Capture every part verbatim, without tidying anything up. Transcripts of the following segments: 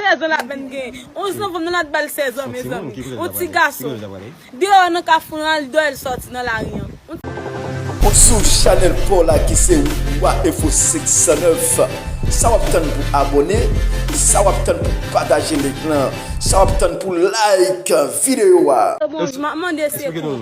Sèz an l apèn gen. Onz an, fanm nan la t ba l sèz an, mezanmi. On ti gason. Deyò nan kafou an, al deyò, l sòti nan lari an. Ou sou chanèl pa w la ki se Wa Enfo senk san nèf. Sa w ap tann pou abòne? Sa w ap tann pou pataje link lan? Sa w ap tann pou like videyo a? Bon, m ap mande se kou.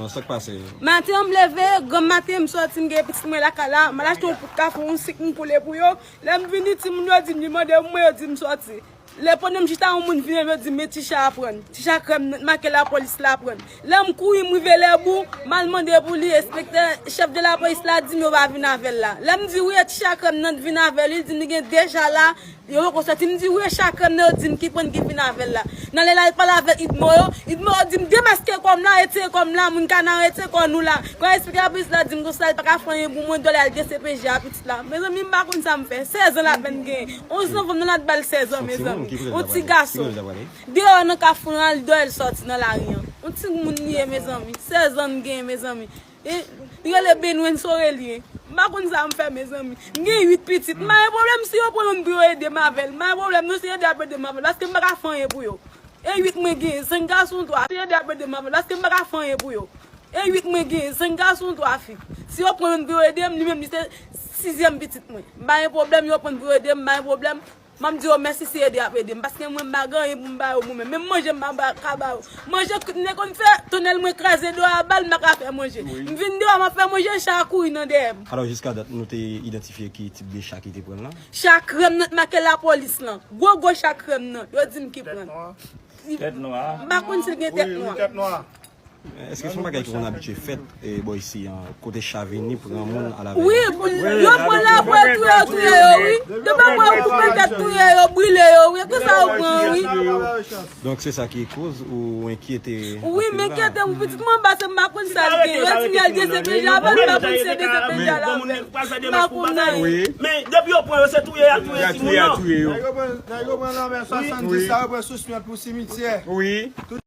Maten an m leve, granm maten m sòti, m gen pitit mwen lakay la, m al achte yon pout kafe, yon sik, m koule pou yo. Lè m vini, timoun yo di m, li mande m, mwen yo di m sòti. Lè pandan m chita, yon moun vini, yo di m, men Ticha a pran. Ticha Krèm nan, make lapolis la pran. Lè m kouri, m rive Lèbou, m al mande pou li, enspektè, chèf de lapolis la di m yo pa vin avè l la. Lè m di wi, e Ticha Krèm nan t vin avè l, li di m li gen de ja la, yo poko sòti. M di wi, e Ticha Krèm nan yo di m ki pran ki vin avè l la. Nan lè la, l pale avèk Idmo yo, Idmo yo di m demaske kò m la, retire kò m la, moun ka nan retire kò nou la. Kan enspektè lapolis la di m konsa, li pa ka fè anyen pou mwen, dòlè al D C P J a pitit la. Mezanmi, m pa konn sa m fè. Sèz an l apèn gen. Onz an, fanm nan la t ba l sèz an, mezanmi. On ti gason. Deyò nan kafou an, al deyò, l sòti nan lari an. On ti moun li ye, mezanmi. Sèz an l gen, mezanmi. E, li rele Benwen Sore li ye. M pa konn sa m fè, mezanmi. M gen uit pitit. M pa gen pwoblèm si yo pran youn pou yo ede m avè l. M pa gen pwoblèm non, se ede y ap ede m avè l. Paske m pa ka fè anyen pou yo. E uit mwen gen, senk gason, twa fi. Se ede y ap ede m avè l. Paske m pa ka fè anyen pou yo. E uit mwen gen, senk gason, twa fi. Si yo pran youn pou yo ede m, li menm li se sizyèm pitit mwen. M pa gen pwoblèm, yo pran pou yo ede m, m pa gen pwoblèm. M ap di yo mèsi si ede y ap ede m, paske mwen m pa gen anyen pou m ba yo mwen menm. Menm manje m pa ba, ka ba yo. Manje kit m te konn fè, tonnèl mwen kraze deyò a bal, m pa ka fè manje. M vin deyò, m ap fè manje, chat ap kouri nan dèyè m. Alò, jiska dat, nou te idantifye ki tip de chat ki te pran l lan? Chat krèm nan t make lapolis lan. Gwo gwo chat krèm nan. Yo di m ki pran l. Tèt nwa. M pa konn si l gen tèt nwa. Èske se yon bagay ki konn abitye fèt, e, bò isi an, kote chat vini pran moun alavèy? Wi, pou yo pran l apre touye, touye yo, wi. Depi apre yo koupe tèt, touye yo, brile yo, wi. E konsa yo pran, wi. Donk, se sa ki koz ou enkyete? Wi, m enkyete pou pitit mwen, paske m pa konn sa l gen. Yo di m y al D C P J a avè l, m pa konn si se D C P J a l avè l. M pa konn anyen. Men, depi yo pran yo, se touye y al touye timoun yo. Nèg yo pran, nèg yo pran lanmè swasanndis la, yo pran sou Smith pou simityè. Wi.